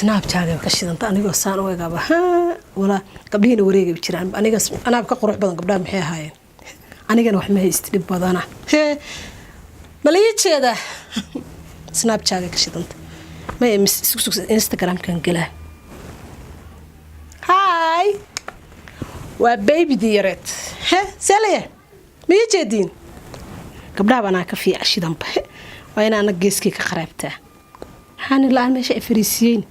Snapchat ka shidanta anigoo saan u egaaba. Walaa gabdhihiina wareegay jiraan. Aniga anaaba ka qurux badan gabdhaha. Maxay ahaayeen? Anigana wax ma haysti, dhib badana. Ma la ii jeedaa? Snapchat ka shidanta. Maya, Instagramkan gelaa. Hi, waa babydii yareed. He, seelaya, ma ii jeediin? Gabdhaha banaa ka fiica shidanba. Waa inaana geeskii ka qaraabtaa. Maxaani la-aan meesha ay fariisiyeyn?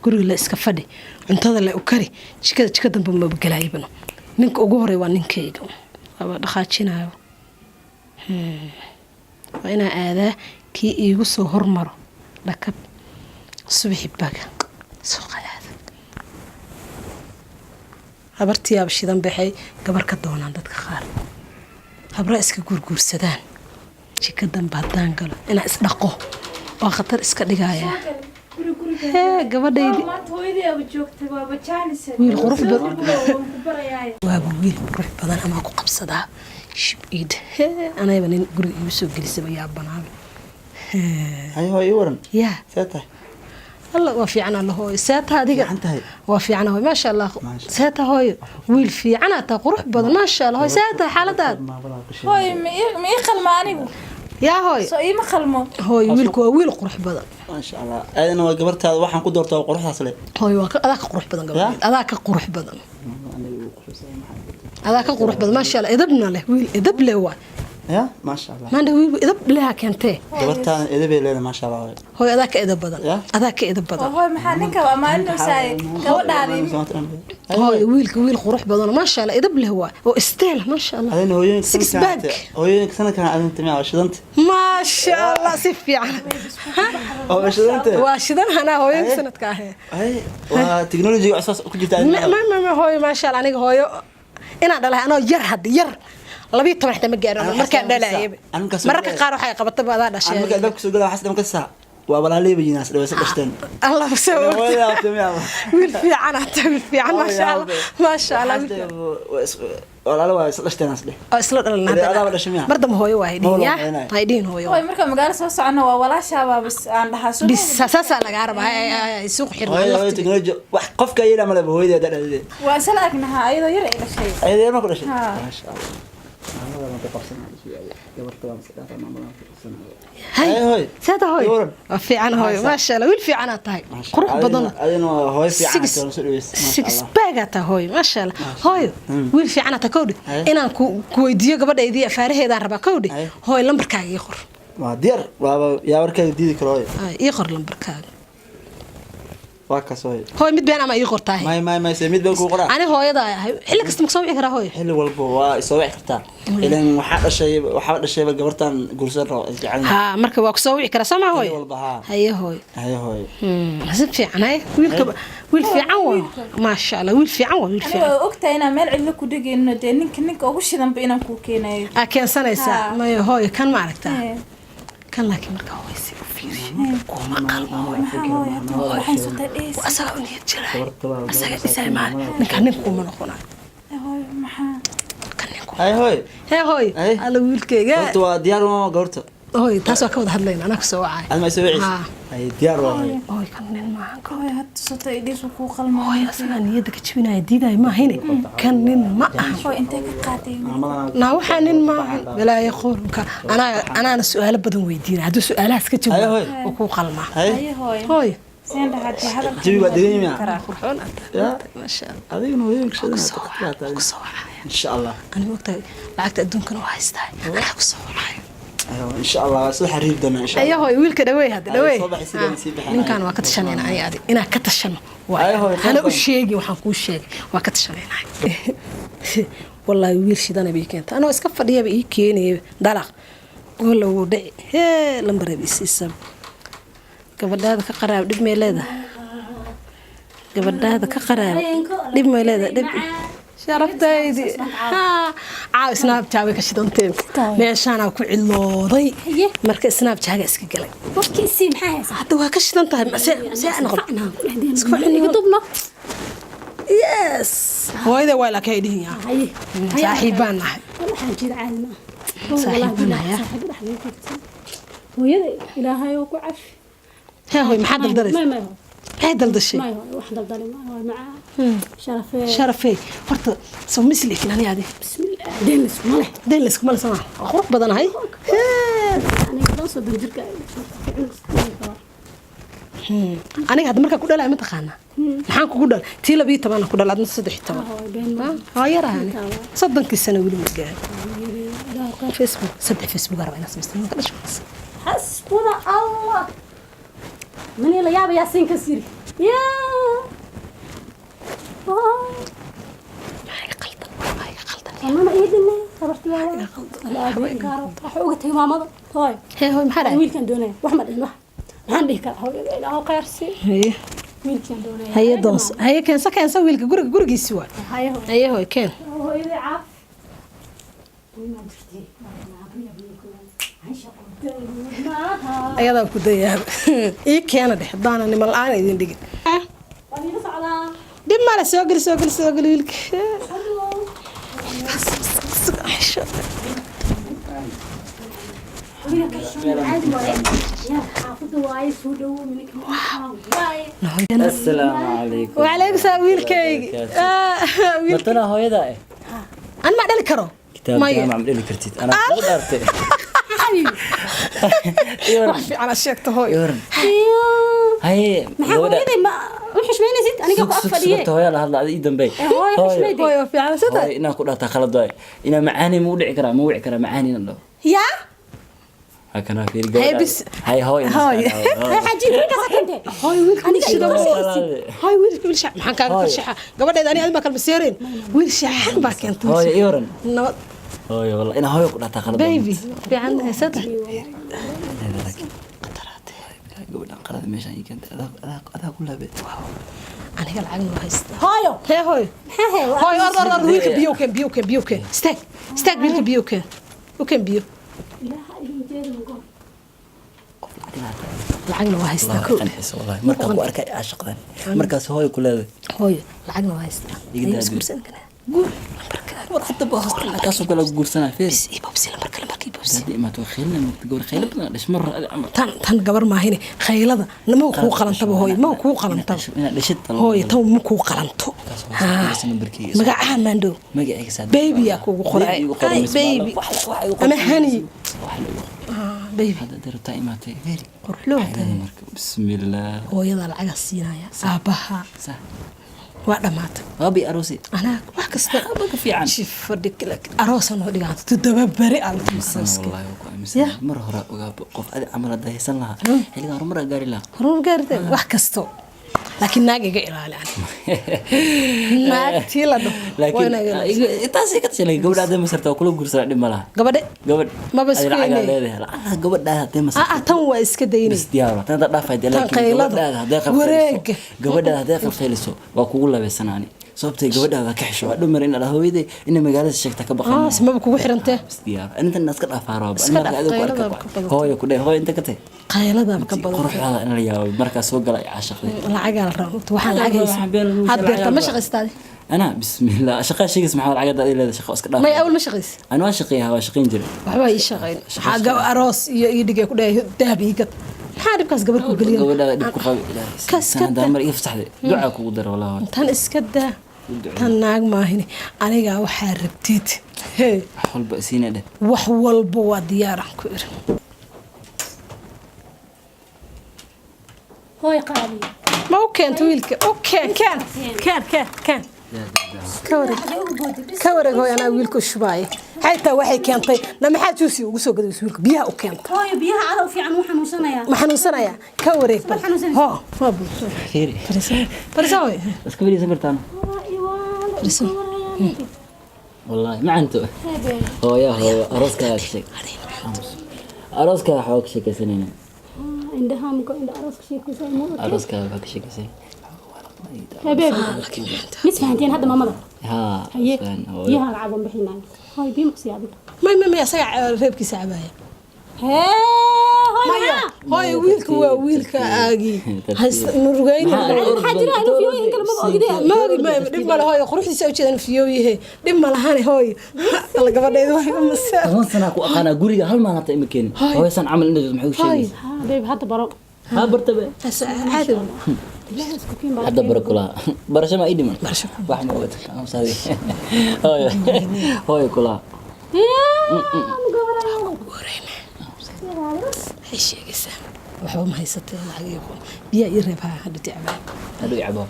Guriga la iska fadhi, cuntada la u kari, jikada jika dambe mabagalaayibano. Ninka ugu horey waa ninkayga, waaba dhaqaajinayo. Waa inaa aadaa kii iigu soo hormaro dhakab subaxi baga suuqa aada. Habartiyaaba shidan baxay. Gabar ka doonaan dadka qaar, habraa iska guurguursadaan. Jika dambe haddaan galo inaa isdhaqo waa khatar iska dhigayaa. Hee, gabadhaydi, wiil qurux badan waaba, wiil qurux badan amaa ku qabsadaa shib iid. Hee, anayba nin guriga iigu soo gelisaba yaabanaaba. Hay hooy, ii waran. Yaa. See tahay? Alla, waa fiican alla hooyo. Seeta adiga? Fiican tahay. Waa fiican hooyo, maasha Allah. Maasha. Seeta hooyo? Wiil fiican ataa, qurux badan, maasha Allah. Hooyo, seeta xaaladaad? Hooy, ma ii qalmo anigu? Yaa hooyo? Soo iima qalmo? Hooyo, wiilku waa wiil qurux badan. Maasha Allah. Aadana waa gabartaada, waxaan ku doortaa waa quruxdaas le. Hooyo, waa adaa ka qurux badan gabadheed, adaa ka qurux badan, adaa ka qurux badan, maasha Allah. Edabna leh, wiil edab leh waa. Ya, maasha Allah. Maanta wiil edab leha keentee. Gabartaadan edabay leedahay, maasha Allah. Hooyo, adaa ka edab badan. Ya? Adaa ka edab badan. Hooy, maxaa ninka waa maalinaysaay gabadhaadii? Hooyo, wiilka wiil qurux badan, maasha Allah, edab leh waa oo isteel, maasha Allah. Adina hooyooyinka Six sanadkan pack. Hooyooyinka sanadkan adinta miyaa waa shidanta? Maasha Allah, si fiican. Oo shidanta. Waa shidan hanaa hooyooyinka sanadka ahee. Hay, waa technology cusub ku jirta. Ma hooyo, maasha Allah. Aniga hooyo inaan dhalay anoo yar, hadda yar, 12 xitaa ma gaarin markaan dhalayaba. Mararka qaar waxay qabataba adaa dhashay. Marka albaabka soo gala, waxaas dhan ka saa waa walaaley ba yinaas dhawaysa dhashteen. Allah soo, wiil fiican hata, wiil fiican, maasha Allah, maasha Allah, wiil fiican. Walaalo waa isla dhashteen as dheh. Oo isla dhalan. Ilaa adaaba dhashay miyaa? Mar dambe hooyo waa Ma haydhihin wala yaa hooyanay. Haydhihin hooyo. Hooy, markaan magaalo soo socono waa walaashaabaa bas aan dhahaa soo. Bis saasaa lagaa rabaa. Ay, ay, ay, suuq xirma. Hooyada, hooyo, technology wax qofka ayada maleba hooyadeeda dhaladeed. Waa isla agnahaa, ayadoo yar ay dhashay. Ayada yar ma ku dhashay? Ha. Maasha Allah. Maamada ku qabsanaya, gabarta waa masdhafa, maamada ku qabsanaya. Hay. Hay, hooy. Seeta hooyo? Ii waran. Waa fiican hooyo, maasha Allah, wiil fiicanaa tahay, qurux badan. Adina waa hooyo fiican Six- oo soo dhaweysay, maasha six Allah. baagaa tahay hooyo, maasha Allah. Hooyo, wiil fiicanaa tahay, kowdhi. Hay. Inaan ku weydiiyo gabadhaydii afaaraheedaan rabaa, kowdhi. Hay. Hooyo, lambarkaaga ii qor. Waa diyaar, waaba yaa warkaaga diidi karo hooyo. Ay, ii qor lambarkaaga. Waa kaas hooyo. Hooyo, mid been ama ii qortaahe? May se mid baan kuu qoraa. Ani hooyada ahay, xilli kasta ma soo wici karaa hooyo? Xilli walba waa isoo wici kartaa, ilan waxaa dhashay, waxaa dhashayba gabartan guursan rabo isjecel. Haa, marka waa kusoo wici karaa, soo maa hooyo? Xilli walba, haa. Haye hooyo. Haye hooyo. Si fiican. Haye, wiilka wiil fiican waa, maasha Allah, wiil fiican waa, wiil Aniga fiican. waa ogtahay inaan meel cidlo ku dhegeyno, dee ninka ugu shidanba inaan kuu keenayo. Aa keensanaysaa? Haa. Maya hooyo, kan ma aragtaa? Ee. Kan laakiin markaa hooyo si u fiiriyo kuma qalmo hooyo. Maxaa hooyo, hadda waxaan soo dhehaysa? Asaga u niyad jiraay, asaga dhisay maal. Ninka ninku uma noqonayo. Hooyo, maxaa? Kan ninku. Haye hooyo. Hee hooyo. Haye. Alla, wiilkayga. Horta waa diyaar waa gabarta. Hooyo, taas waa ka wada hadlayna, anaa kusoo wacay. Adma isoo wiciis. Haa. Haye, diyaar waa hooyo. Hooyo, kan nin maahan. Hooyo, hadda soo idhiis kuu qalmo. Hooyo, asagaa niyadda ka jebinaya, diidaya maahine, kan nin ma ahan. Hooyo, intee ka qaaday? Naa, waxaa nin maahan, balaayo qoorunka. Anaa anaana su-aalo badan weydiina, hadduu su-aalahaas ka Haye, jawaabo hooyo. oo kuu qalmaa. Haye. Haye hooyo. Hooyo. Seen dhahaa hadalka? Jawi waa degan yahay. Karaa. Qurxoon aad Ya. tahay, maasha Allah. Adiguna hooyooyinka Kusoo wacaya, kusoo wacaya. Insha Allah. Ani mogtahay lacagta adduunkana waa haystaa, anaa kusoo wacaya. Ayo, insha Allah waa soo xiriiri doonaa insha ayo Allah. Hooyo, wiilka dhaweey hadda. Ayo, dhaweey. soo baxay, sidaan sii baxay. Ninkan waa ka tashanayna ani adi, inaan ka tashano. Ayo, hooyo, hana u khayr. Sheegin waxaan kuu sheegay, waa ka tashanayna. Wallaahi wiil shidana bay keenta, anoo iska fadhiyaba ii keenaya dalaq walla wuu dhici. Hee, lambareeb isiisa. Gabadhaada ka qaraab, dhib may leedahay? Gabadhaada ka qaraab, dhib may leedahay? Dhib sharaftaydi caaw Snapchat way ka shidantee, meeshaanaa ku cidlooday. Marka Snapchat-ga iska galay. Warkii isii, maxaa haysaa? Hadda waa ka shidan tahay, see noqon. Facnaa ku dhexdeena. Isku facnaa. Iga dubno. Yes hooyada, waa laakiin ay dhihin yaa. Haye. Saaxiib baan nahay. Waxaan jira caadi ma aha. Saaxiib baan nahay. Saaxiib dhexdeena joogta. Hooyada, Ilaahay oo ku cafi. Hee hooy, maxaa daldalaysa? May, may. Maxay daldashay? May hooy, wax daldalay ma hooy, macaa sharafee. Sharafey, horta soo mislikin ani adi. Bismillah, deen laysuma leh. Deen layskuma le sama, waa qurux badanahay. Aniga dhan 30 jirka. Aniga hadda markaa ku dhalaya ma taqaanaa maxaan kugu dhal? Tii 12 ku dhal, adna 13. Hooy, been ma. Waa yarahan, 30-kii sano weli ma gaarin. Facebook, saddex Facebook aa rabaa inaan samaysto ka dhasho. Xasbuna Allah, mani la yaaba yaasiin ka siri yaa. Maxaa iga qaldan? Waxbaa iga qaldan. Mama ii dhinay habartiyaa waxa uga tagay maamada hooy. Hee hooy, maxaa dhacay? Wiilkaan doonaya, wax ma dhihin, wax maxaan dhihi karaa hooyada? Ilaahu khayr sii. Haye. Wiilkaan doonaya. Haye doonso, haye, keenso, keenso wiilka guriga, gurigiisi waa. Haye hooy. Haye hooy, keen. Hooyada caaf. Ayadaa ku dayaaba, ii keena dheh, haddaana niman la-aan idin dhigin. Dhib male, soo geli, soo geli, soo geli wiilka. Assalaamu calaykum. Wacalaykum salaam, wiilkaygi. Matana hooyada eh. An ma dhali karo. Kitaab. Maya. Jaamac ma dheli kartid, anaa kugu dhaartay. Wax fiican aad sheegto hooy. Yoran. Haye. Maxaa hooyaday ma u xushmaynaysid aniga ku ag fadhiye? Sugta, hooyaa la hadla, adi ii dambeey. Hooyo xushmayday. Hooy oo fiican sida. Hooyo, inaan ku dhaartaa khalad waaye. Inaa macaani ma u dhici karaa, ma wici karaa macaani inaan dhaho? Yaa. Hakanaa fiiri Haye, gabadha. bis. Haye hooy. Hooy. Xaji ninkaas keentay. Hooy, wiilka wiil shida. Hooyo. Hooy, wiilka wiil shax maxaan kaaga Hooyo. farshaxa gabadheeda? Ani adin baa kalma seereen, wiil shaxan baa keentay. Hooyo yoran. Nabad. Hooyo, wallah inaa hooyo ku dhaartaa khalad waaye. Baby fiican sida. Gabadhan qalad meeshaan ii keentay, adaa ku laabe. Aniga lacagna waa haystaa. Hooyo. Hee hooy. Maxaa hee? Hooy, or or or, wiilka biyo keen, biyo keen, biyo keen, istaag, istaag, wiilka biyo keen, u keen biyo. Ilaaha idin jeeda mugo. Lacagna waa haystaa ko. Qanciso wallahi markaan ku arkay caashaqdan, markaas hooyo ku leedahay. Hooyo, lacagna waa haystaa. Iga Ayuu daa. isguursan karaa guur lambarka. War hadda ba hosta kaasoo kale guursanaa feer. Bis ii bobsi lambarka, lambarka ii bobsi. Haddii imaato waa khaylina, mugta gabar khaylo badan dhash mar hore adi camal. Tan gabar maahine, khaylada ma kuu qalantaba hooyo, ma kuu qalantaba. Inaad dhashid. Hooyo, tan ma kuu qalanto. Kaas hoose nambarkeyga. Magacaha maandhow. Magacayga saad. Baby yaa kugu qoray. Baby igu qoray, Ay, mise waa baby. wax igu qoray. Ama honey. Wax la igu qoray. Baby. Hadda hadday rabtaa imaatay very. Qurxloo. Waxay marka bismillaah. Hooyada lacagaa siinaya aabbaha. Sax. Waa dhammaatay. Waa bi aroosi. Anaa wax kasta. Waxba ka fiican. Shif fadhi aroosa noo dhigaan 7 beri aan Aaminsan wallahi, waa ku aaminsan. Mar hore ogaa qof adi camal hadda haysan lahaa, xilligan horumar aa gaari lahaa. Horumar gaartay wax kasto, laakiin naag iga ilaali, ani naagtii la dhaho waa laakiin inaa iga ilaaliso. Taasay ka tashay, gabadha hadday masarta waa kula guursanaa, dhib ma laha. Gabadhe. Gabadh. Maba adi isku lacagaa yeelay. leedahay lacagaha gabadha hadday masarto. Ah, tan waa iska daynay. Bas diyaar waa. Tan hadda dhaafay dee, Tan laakiin qaylada, gabadhaada hadday qalqayliso, wareega. gabadhaada hadday qalqayliso waa kugu labeysanaani, sababtay gabadhaada ka xisho waa dhumar inaad hooyaday inay magaalada sheegta ka baqan. Ah, maba kugu xirantee. Bas diyaar, intan inaad iska dhaafaa rabaa. Iska Marka dhaaf, adiga ku arka qayladaaba ka badan. Hooyo ku dheh, hooyo inta ka tahy. Qayladaaba ka badan. Quruxdaada in la yaabo markaa soo gala ay caashaqday. Lacagaa la rabaa, waxaan lacag haysan. Waxaan been lagu Had beerta ma lacag. shaqaystaadi? Ana bismillah, shaqaa sheegaysa maxaa lacagada adiga leedahay, shaqo iska dhaaf. May, awal ma shaqaysa? Ana waa shaqeeyaa, waa shaqayn jiray. Waxba ii shaqayn. Xagga aroos iyo ii dhigay ku dhahay dahab ii gad, maxaa dhibkaas gabar ku geliya? Gabadhaada dhib ku qabi. Kas ka Ilaahay mar iga fasaxday, ducaa kugu dara wallahi. Tan iska daa, tan naag maahine, anigaa waxaa rabtid. Hee. Wax walba isiina dheh. Wax walba waa diyaaraan ku iri. Hooy qaali. Ma u keento wiilka? U keen, keen, keen, keen, keen. Ka wareeg, ka wareeg hooy, anaa wiilka u shubaaya. Xaytaa waxay keentay na maxaa juusi ugu soo gadaysa wiilka biyaha u keenta? Hooyo, biyaha cada u fiican, wuu xanuunsanayaa. Ma xanuunsanayaa? Ka wareeg bal. Ma xanuunsanaysa? Ho, waa buuxsan. Fiiri. Fariiso, fariiso hooy. Iska fadhiisan kartaan. Fariiso. Wallahi macanto hooya, hooyo, arooskaaga ka sheeg, arooskaaga waxbaa ka sheekaysanayna. Indhaha muka indha arooska sheekaysa. Arooskaaga waxbaa ka sheekaysanay. Habeeb, mis fahanteen hadda maamada? Haa. Haye. Isfahan, hooyo. Biyaha lacag bixinaayo hooy, biyo makusiiya adiga? May, asaga reebkiisa cabaaya. Hee hooy. Maya. Maxaa? Hooy, wiilka waa wiilka aagii haysta murugayni. Maxaa jira inuu fiyooyin kale maba ogidee? Ma ogi, ma dhib male hooyo, quruxdiisa ujeedan fiyoow yahe, dhib ma lahane hooyo. Alla, gabadheedu waa iga maseer. 10 sanaa ku aqaanaa, guriga hal maalin hata ima keenin. Hooy. Hooyasaan camal indhajood maxay u Hooy. sheegaysaa? Haa babe, hadda baro. Haa, bartabe. Caadi. Ilaahay isku kiin Hadda baro kulaha. Barasho ma ii dhiman. Barasho. Wax ma ogata. Aamusaadi. Hooyo. Hooyo kulaha. Maxay sheegaysaa? Waxba ma haysatee, lacag iyo biyaa ii reeb. Haa, hadda ticbaa. Hadhow i cabo.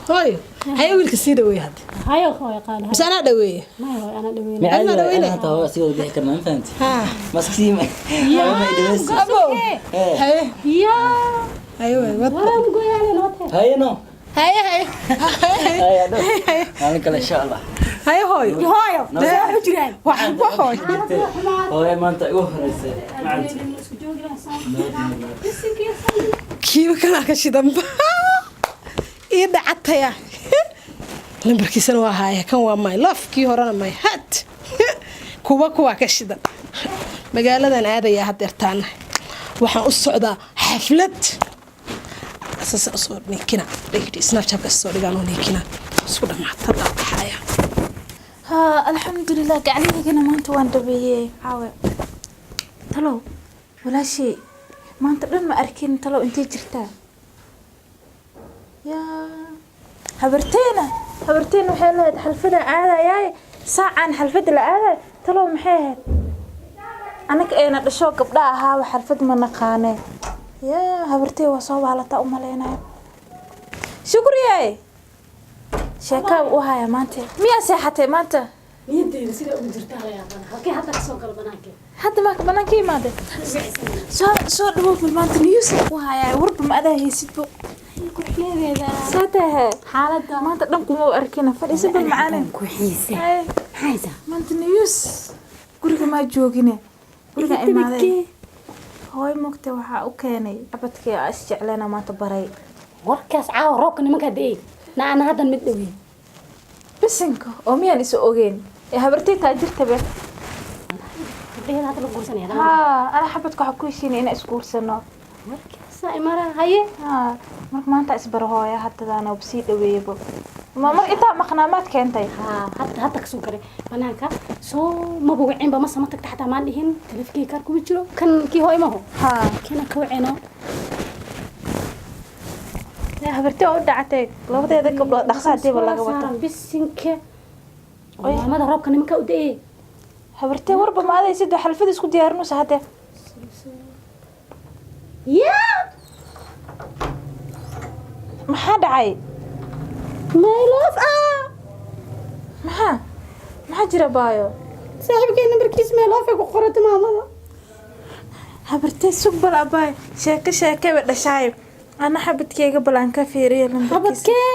Hooyo, haye, wiilka sii dhaweeye hadda. Hayo hooyo qaali. Mise anaa dhaweeye? Maya hooyo, anaa dhaweyn. Ma caadi Adna waay, dhaweyne. ana hataa hooyo asiga wada bixi karnaa, ma fahanti? Haa. Maskii ma. Hooyo ma i dhaweysi. Abow. Haye. Yaa. Haye waay, wad. Waraa mugoyaale nootee. Haye no. Haye, haye. Haye hadhow. Maalin kale insha Allah. Haye hooyo. Hooyo see wax u jiraan? Waxba hooyo. Hooyo maanta igu horeysay. Macanti. Isku joogi lahaa. Kiiba kanaa ka shidanba ii dhacataya. Lambarkiisana waa haaya. Kan waa my love, kii horena my heart. Kuwa kuwaa ka shidan. Magaaladan aadayaa hadeertaana, waxaan u socdaa xaflad. Saasa usoo niikina dhigdhi, Snapchatka soo dhigaan oo niikina isku dhamaata. Hadda baxaya. Haa, alxamdulilah, gacmahaygana maanta waan dhabeeyey caawe. Talow walaashay maanta dhan ma arkin. Talow intay jirtaa? Yaa habarteena, habarteena waxay lahayd xalfada aadayaaye, saacaan xalfada la aadayo. Talow maxay ahayd? Anaga eena dhasho gabdha ahaaba xalfad ma naqaane. Yaa habartee, waa soo waalataa u maleynayo. Shukriye, sheekaa u haya maanta. Miyaa seexatay maanta? Niyadeyda sida ugu jirtaa la yaabana. Halkee hadda kasoo galo banaanka? Hadda maa banaanka imaade? Soo soo dhawow bal. Maanta news ku hayaa, warba ma adaa haysidbo. Qurxiyadeyda. Saa tahay? Xaaladda. Maanta dhan kuma u arkina. Fadhiisa bal macaane. Ku xiise. Haye. Maxaysa? Maanta news, guriga maa joogine, guriga imaadeen. Hooy mugta waxaa u keenay abadkii aa isjecleena maanta baray. Warkaas caawa roobka nimankaa da'ey na ana haddan mid dhaweyn. Bisinka, oo miyaan isu ogeyn ee habartay taajirtabe? Gabdhaheeda hadda la guursanaya. Haa, ana xabadka waxaa ku heshiinay inaan isguursano. Warkaasa imara haye. Haa, marka maanta isbaro hooya, haddadaana sii dhaweeyabo. Ma mar intaa maqnaa maad keentay? Haa, hadda kasoo galay banaanka. Soo maba wacinba, mase ma tagta xataa maan dhihin. Taleefankii kaar kuma jiro. Kan kii hooy maho? Haa. Kana ka wacino. Habartay waa u dhacatay labadeeda gabdhood, dhaqsa hadiiba laga wato. Bisinka, maamada roobka nimanka u da'ey. Habartay warba ma adaysid, xalfada isku diyaarinaysa hadde. Yaa. Maxaa dhacay? My love ah. Maxaa jira, baayo? Saaxiibkay nambarkiis my love ay ku qoratay maamada. Habartay, sug bal abaay, sheeko sheekaba dhashaay. Ana xabadkeyga bal aan ka fiiriyo lambarkiisa. Xabadkee?